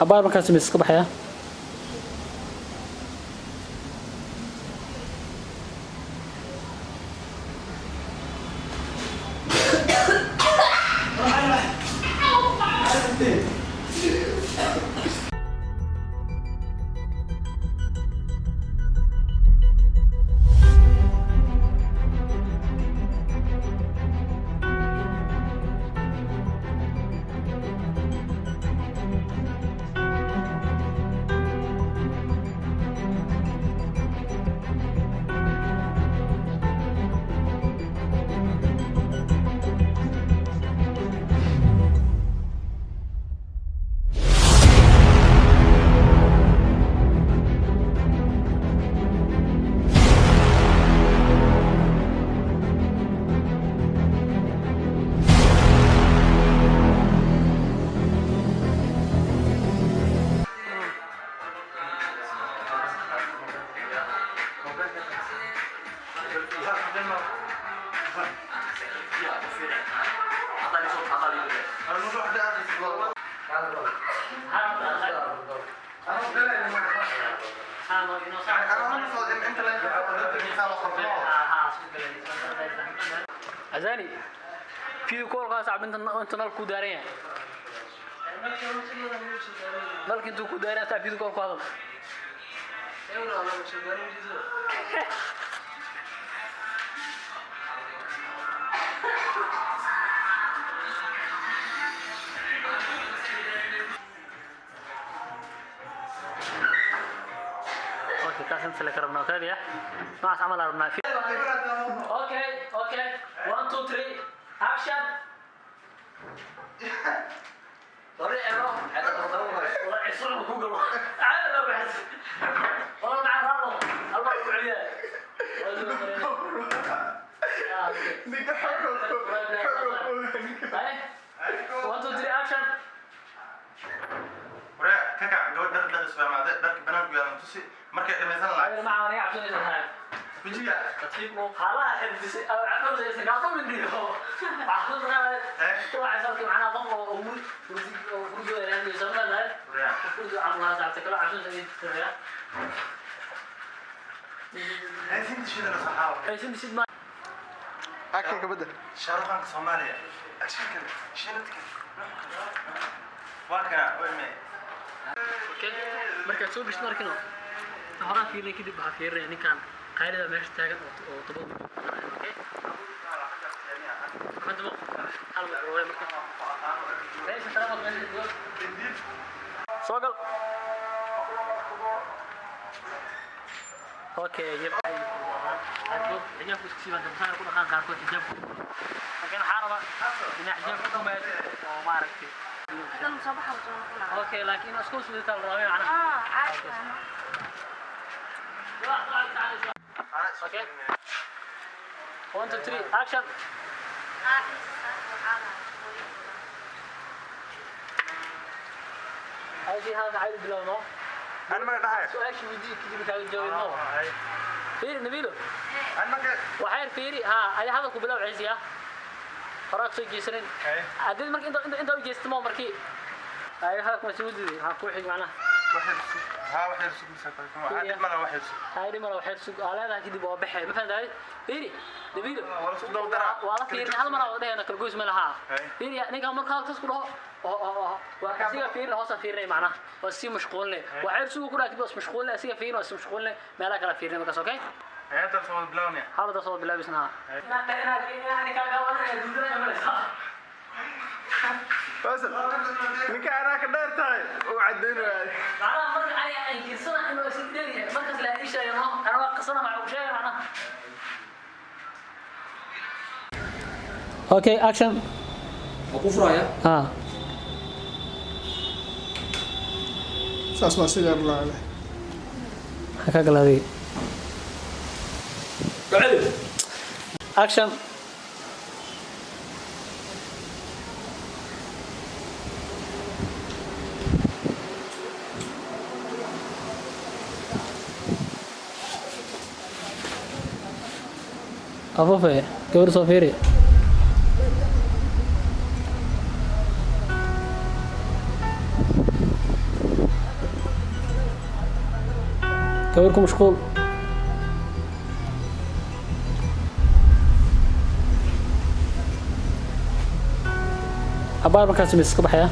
Abaar markaas mis iska baxaya. Azani, video call kaas cabinta inta nal ku daaran yahay. Nalka intuu ku daaran yahay video call ku hadal. Okay, kaas inta la karabnaa kaliya. Noocaas camal aan rabnaa. Okay, okay. 1 2 3 action. والله عصرنا جوجل عادة ما بحس والله مع الرابط الله يقول عيال. 1 2 3 action. ما عمري عبسوني سنها خلاص عبسوني قاطو من ديو عبسوني طلع صارت معنا ضمه وخرجوا الى يسمى لها خرجوا عمرها ساعتك لا عبسوني سنتي ما Actionka bedel. Shaaruqanka Soomaaliya actionka shiinadka waa kana oo Okay, markaad soo gashto markino horaan fiirinay, kadib waxaa fiirinaya ninkan qaylida meesha taagan oo tobada. Okay, hadda ma hal mar way marka meesha talabaad meesha soo gal. Okay, yep, qaarkood xijaabku isku siibaan damsaar ku dhaqaan, qaarkood xijaabku, laakiin waxaa rabaa inaa xijaabka ku maad oo maaragtay. Okay, laakiin isku suuditaa la rabaa macnaha. Okay. 1 2 3 action. Aysi halka caydu bilowno. Ana ma dhahay. Su-aasha weydii kadib kaaga jawaabno. Fiiri Nabiilo. Ana ma Waxayr fiiri ha adi hadalku bilow ciisi ah. Horaad soo jeesanin. Haddii marka inta u jeestamo markii ay hadalku ma sii wadiday waxaa ku xig macnaha. Ha waxay sug misaa hadii mala waxay sug. Hay dhimala waxayr sug aa leedahay kadib waa baxay, ma fahantahay? Fiiri Nabiilo. Waa la isku daba daraa. Waa la fiirin hal mar oo dhehayna kala goys ma laha. Fiiri ninka marka halkaas ku dhaho oo waa asiga fiirin hoosa fiirinay macnaha waa sii mashquulinay waxayr sugu ku dhaha kadib waa is mashquulinay asiga fiirin waa is mashquulinay meelaha kala fiirinay markaas. Okay. Hay'adda soo bilawnaya. Xaaladda soo bilaabaysnaa. Faisal, ninka anaa ka dheer tahay uu caddaynaya. Macnaha marka ay inkirsana inuu isu dheer yahay markaas la ii sheegay no ana waa qasana waxa uu sheegay macnaha. Okay, action. Waa ku furaya. Ha. Saas waa sigaar laale. Ha ka galaaday. Gaceli. Action. Afufe gabar soo fiiri. Gabar ku mashquul. Abaar markaas mis iska baxaya.